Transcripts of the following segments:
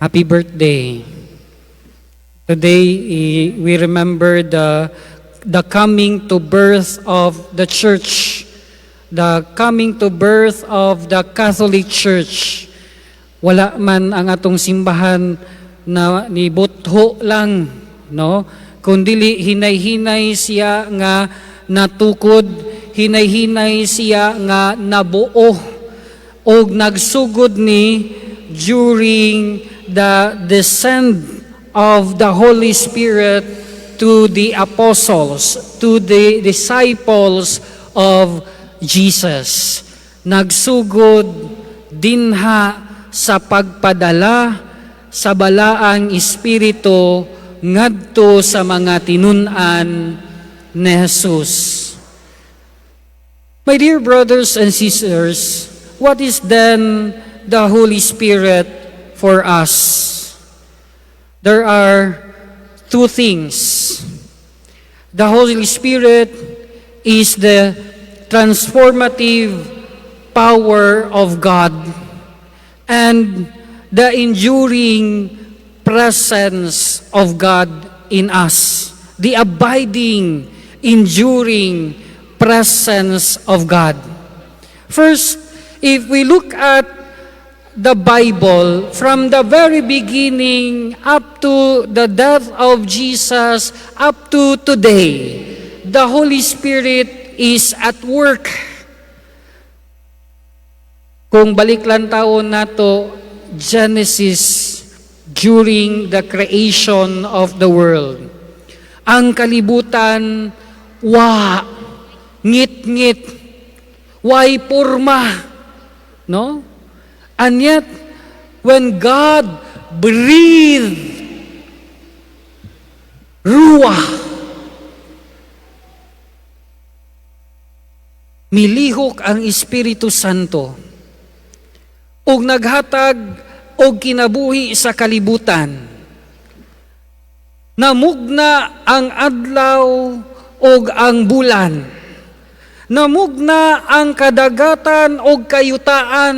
Happy birthday. Today, we remember the coming to birth of the church, the coming to birth of the Catholic Church. Wala man ang atong simbahan na nibutho lang, no? Kundili hinay-hinay siya nga natukod, hinay-hinay siya nga nabuo og nagsugod ni during the descent of the Holy Spirit to the apostles, to the disciples of Jesus. Nagsugod dinha sa pagpadala sa Balaang Espiritu ngadto sa mga tinun-an ni Jesus. My dear brothers and sisters, what is then the Holy Spirit for us? There are two things. The Holy Spirit is the transformative power of God and the enduring presence of God in us. The abiding, enduring presence of God. First, if we look at the Bible from the very beginning up to the death of Jesus, up to today, the Holy Spirit is at work. Kung balik lang tan-awon nato, Genesis, during the creation of the world. Ang kalibutan, wa, ngit-ngit, way porma, no? And yet, when God breathed ruah, milihok ang Espiritu Santo ug naghatag og kinabuhi sa kalibutan. Namugna ang adlaw ug ang bulan. Namugna ang kadagatan ug kayutaan.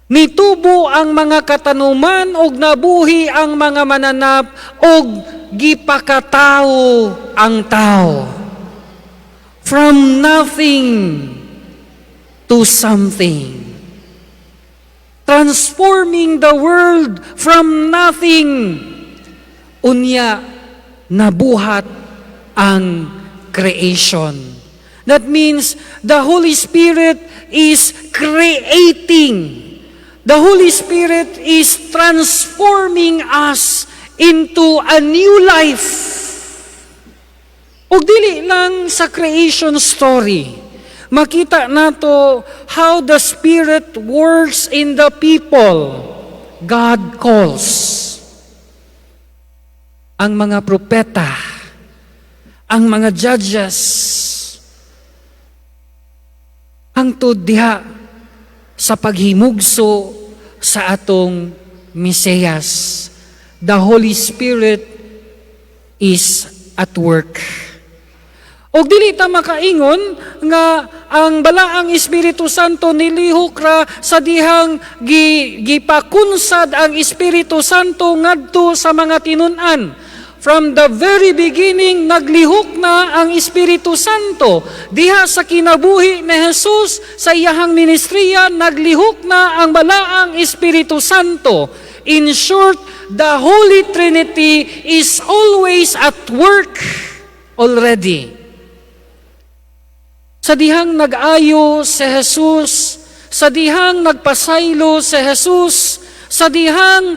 Nitubo ang mga katanuman ug nabuhi ang mga mananap ug gipakatao ang tao. From nothing to something. Transforming the world from nothing. Unya, nabuhat ang creation. That means the Holy Spirit is creating. The Holy Spirit is transforming us into a new life. Ug dili lang sa creation story. Makita nato how the Spirit works in the people God calls. Ang mga propeta, ang mga judges, hangtod diha sa paghimugso sa atong Mesiyas. The Holy Spirit is at work. Og dili ta makaingon nga ang Balaang Espiritu Santo nilihok ra sa dihang gipakunsad ang Espiritu Santo ngadto sa mga tinun-an. From the very beginning, naglihok na ang Espiritu Santo. Diha sa kinabuhi ni Jesus, sa iyahang ministriya, naglihok na ang Balaang Espiritu Santo. In short, the Holy Trinity is always at work already. Sa dihang nag-ayo si Jesus, sa dihang nagpasaylo si Jesus, sa dihang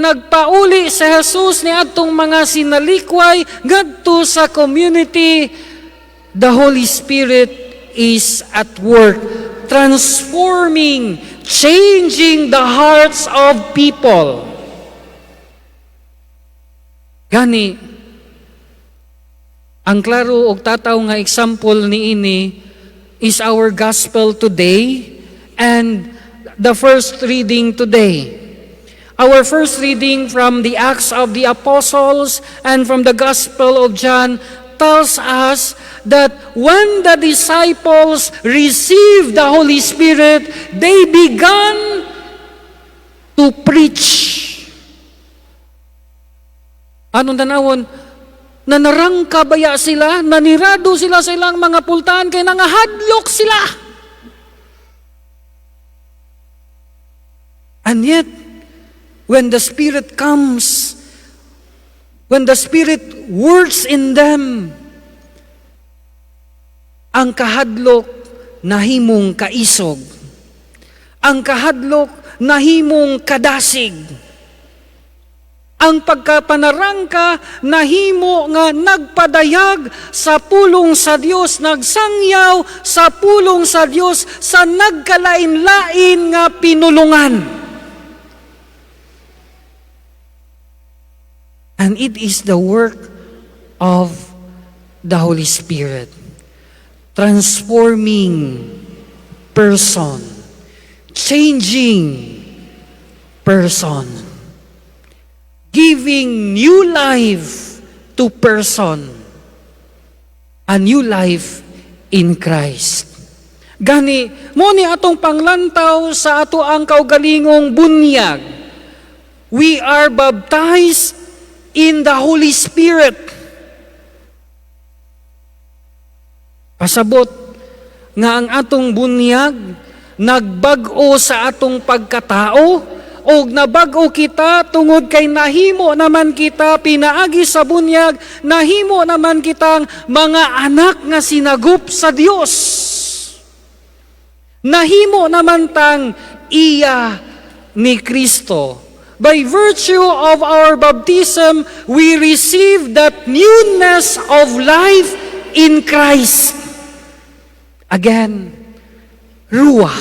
nagpauli si Jesus ni atong mga sinalikway ngadto sa community, the Holy Spirit is at work, transforming, changing the hearts of people. Gani, ang klaro og tataw nga example niini is our gospel today and the first reading today. Our first reading from the Acts of the Apostles and from the Gospel of John tells us that when the disciples received the Holy Spirit, they began to to preach. Anong tanawon? Nanarangka baya sila, nanirado sila sa ilang mga pultahan kay nangahadlok sila. And yet, when the Spirit comes, when the Spirit works in them, ang kahadlok nahimong kaisog. Ang kahadlok nahimong kadasig. Ang pagkapanarangka nahimo nga nagpadayag sa pulong sa Dios, nagsangyaw sa pulong sa Dios sa nagkalain-lain nga pinulungan. And it is the work of the Holy Spirit, transforming person, changing person, giving new life to person, a new life in Christ. Gani, mo ni atong panglantaw sa ato ang kaugalingong bunyag. We are baptized in the Holy Spirit. Pasabot nga ang atong bunyag nagbag-o sa atong pagkatao, og nabag-o kita tungod kay nahimo naman kita pinaagi sa bunyag, nahimo naman kitang mga anak nga sinagup sa Dios. Nahimo naman tang iya ni Kristo. By virtue of our baptism, we receive that newness of life in Christ. Again, Ruah,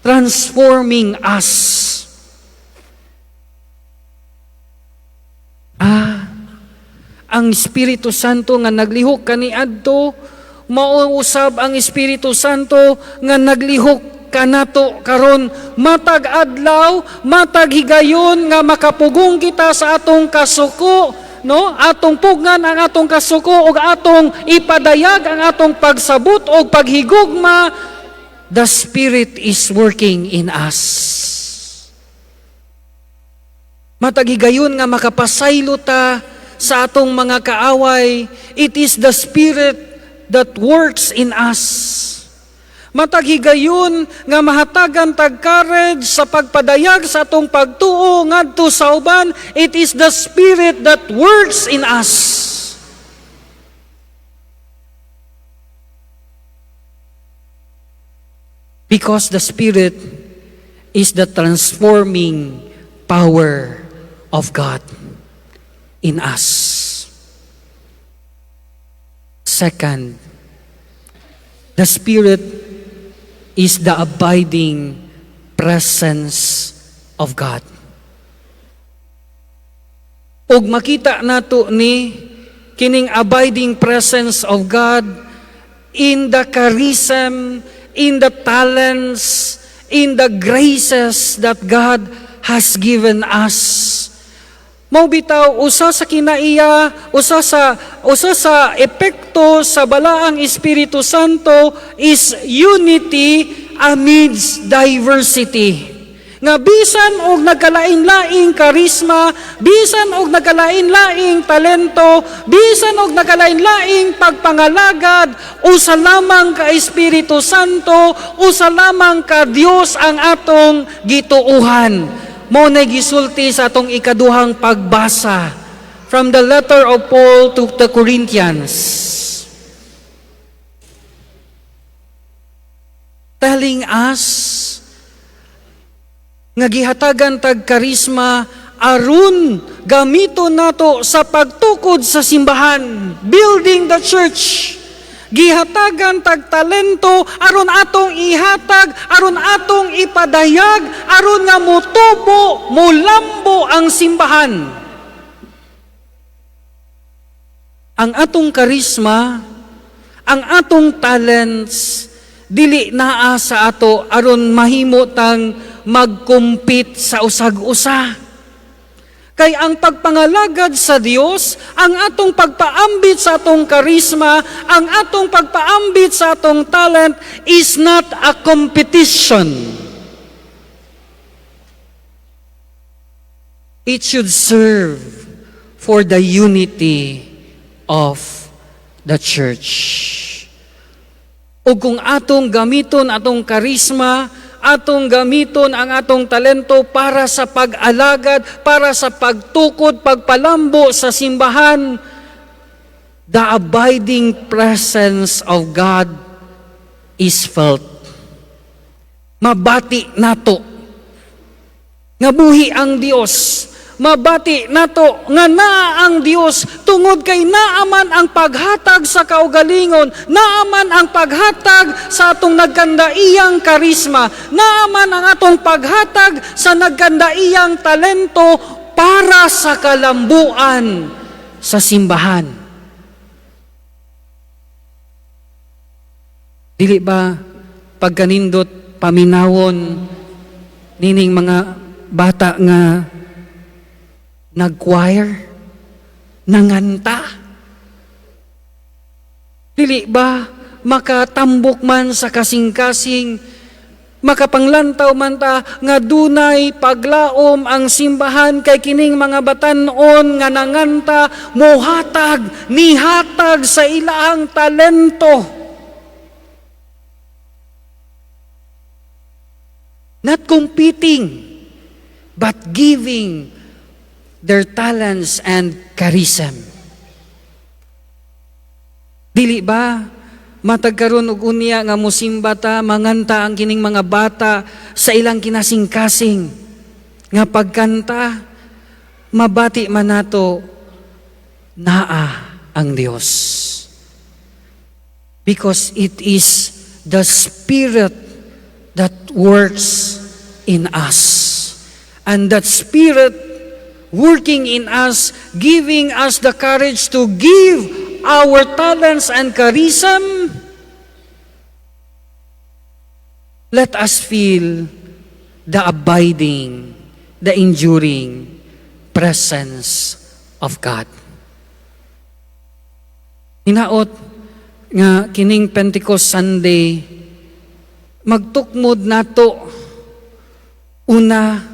transforming us. Ang Espiritu Santo nga naglihok kaniadto, mao usab ang Espiritu Santo nga naglihok kanato karon, matag adlaw, matag higayon nga makapugong kita sa atong kasuko, no? Atong pugngan ang atong kasuko ug atong ipadayag ang atong pagsabot og paghigugma. The Spirit is working in us. Matag higayon nga makapasaylo ta sa atong mga kaaway, it is the Spirit that works in us. Matag higayon nga mahatagan tag courage sa pagpadayag sa atong pagtuo ngadto sa uban, it is the Spirit that works in us. Because the Spirit is the transforming power of God in us. Second, the Spirit is the abiding presence of God. Og makita nato ni kining abiding presence of God in the charism, in the talents, in the graces that God has given us. Mao bitaw usa sa kinaiya, usa sa epekto sa Balaang Espiritu Santo is unity amidst diversity. Nga bisan og nagkalain-laing karisma, bisan og nagkalain-laing talento, bisan og nagkalain-laing pagpangalagad, usa lamang ka Espiritu Santo, usa lamang ka Dios ang atong gituuhan. Mao na gisulti sa atong ikaduhang pagbasa from the letter of Paul to the Corinthians, telling us nga gihatagan tag karisma aron gamito nato sa pagtukod sa simbahan, building the church. Gihatagan tag talento aron atong ihatag, aron atong ipadayag, aron nga mutubo, mulambo ang simbahan. Ang atong karisma, ang atong talents, dili naa sa ato aron mahimo tang mag-compete sa usag-usa. Kay ang pagpangalagad sa Dios, ang atong pagpaambit sa atong karisma, ang atong pagpaambit sa atong talent is not a competition. It should serve for the unity of the church. O kung atong gamiton atong karisma, atong gamiton ang atong talento para sa pag-alagad, para sa pagtukod, pagpalambo sa simbahan, the abiding presence of God is felt. Mabati nato nga buhi ang Dios. Mabati nato nga naa ang Dios tungod kay naa man ang paghatag sa kaugalingon, naa man ang paghatag sa atong nagkandaiyang karisma, naa man ang atong paghatag sa nagkandaiyang talento para sa kalambuan sa simbahan. Dili ba pagkanindot paminawon nining mga bata nga nag-choir, nanganta? Dili ba makatambok man sa kasing-kasing, makapanglantaw man ta nga dunay paglaom ang simbahan kay kining mga batan-on nga nanganta, mohatag, nihatag sa ilahang talento? Not competing, but giving their talents and charism. Dili ba matag karon ug unya nga musimba ta, manganta ang kining mga bata sa ilang kinasingkasing nga pagkanta, mabati man nato naa ang Dios? Because it is the Spirit that works in us. And that Spirit working in us, giving us the courage to give our talents and charism, let us feel the abiding, the enduring presence of God. Hinaot nga kining Pentecost Sunday, magtukmod nato, una,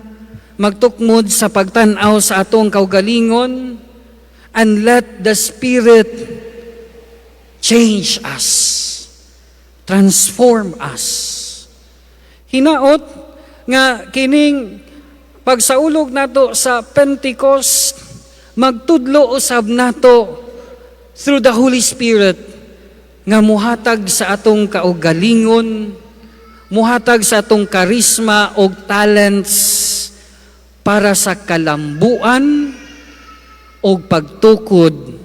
magtukmod sa pagtan-aw sa atong kaugalingon and let the Spirit change us, transform us. Hinaot nga kining pagsaulog nato sa Pentecost, magtudlo usab nato through the Holy Spirit nga muhatag sa atong kaugalingon, muhatag sa atong karisma og talents para sa kalambuan o pagtukod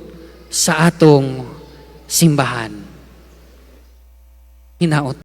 sa atong simbahan. Hinaot.